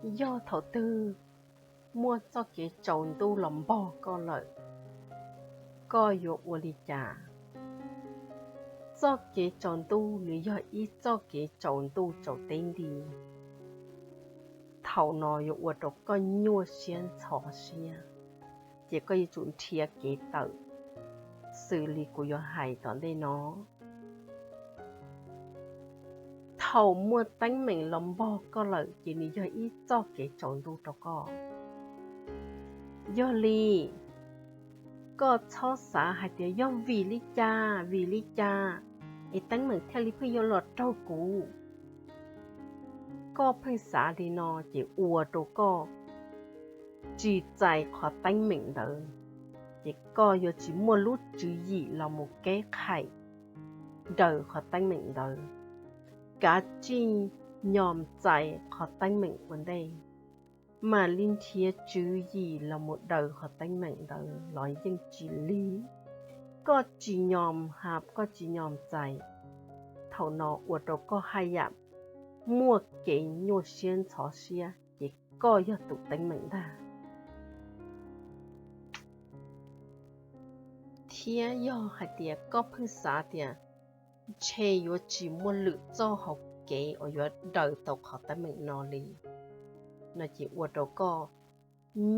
Yog thaum twg muaj txoj kev tsaus ntuj los npog koj lawm, koj yuav ua li cas? Txoj kev tsaus ntuj nws yog ib txoj kev tsaus ntuj tsaus teb nti. Thaum no yuav ua rau koj nyuaj siab ntxhov siab, ces koj yuav tsum nrhiav kev tawm, xws li kuv yuav hais tom ntej no. Thaum muaj teeb meem los npog koj lawm ces nws yog ib txoj kev tsaus ntuj rau koj. Yog li, koj txhob xav hais tias yog vim li cas, vim li cas es teeb meem thiaj li pheej yuav los raug kuv. Koj pheej xav li no ces ua rau koj tsis txais qhov teeb meem ntawd, ces koj yuav tsis muaj lub tswv yim los mus keb qhaim daws qhov teeb meem ntawd. Kav tsij nyom txais qhov teeb meem ua ntej, mam li nrhiav tswv yim los mus daws qhov teeb meem ntawd los yeej tsis lig. Koj tsis nyom hab, koj tsis nyom txais, thaum no ua rau koj haj yam muaj kev nyuaj siab ntxhov siab, ces koj yog tus teeb meem ntag. Thiab yog hais tias koj pheej xav tias ntshe yuav tsis muaj lwm txoj hauv kev uas yuav daws tau qhov teeb meem no li, no ces ua rau koj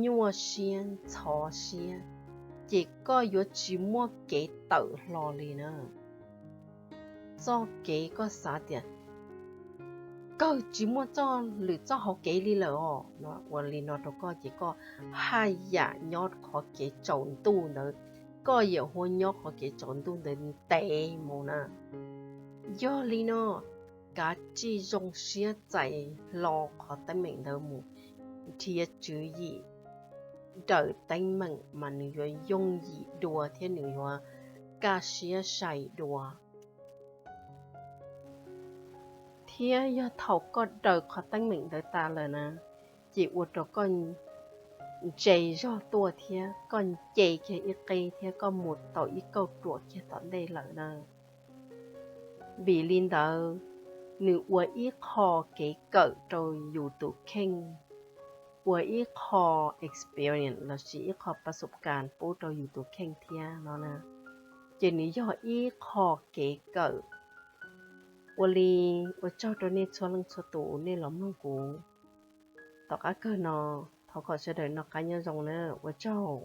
nyuaj siab ntxhov siab, ces koj yuav tsis muaj kev tawm hlo li na. Txoj kev koj xav tias kawg tsis muaj txoj lwm txoj hauv kev li lawm os, no ua li no rau koj ces koj haj yam nyob qhov kev tsaus ntuj ntawd, koj yam hu nyob qhov kev tsaus ntuj ntawd ntev mus na. Yog li no, kav tsij zoo siab txais hlo qhov teeb meem ntawd mus, nrhiav tswv yim daws teeb meem mas nws yuav yooj yim dua thiab nws yuav kaj siab sai dua. Thiab yog thaum koj daws qhov teeb meem ntawd tas lawm na, ces ua rau koj ntse zog tuaj thiab koj nce kiag ib qeb thiab koj mus tau ib kauj ruam kiag tom ntej lawm na. Vim li ntawd, nws ua ib qho kev kawm rau yus tus kheej, ua ib qho experience lossis ib qho pas sub kas pub rau yus tus kheej thiab no na. Ces nws yog ib qho kev kawm. Ua li, ua tsaug rau nej txhua leej txhua tus nej los mloog kuv. Tom qab kawg no, thov kom sawv daws noj qab nyob zoo na, ua tsaug.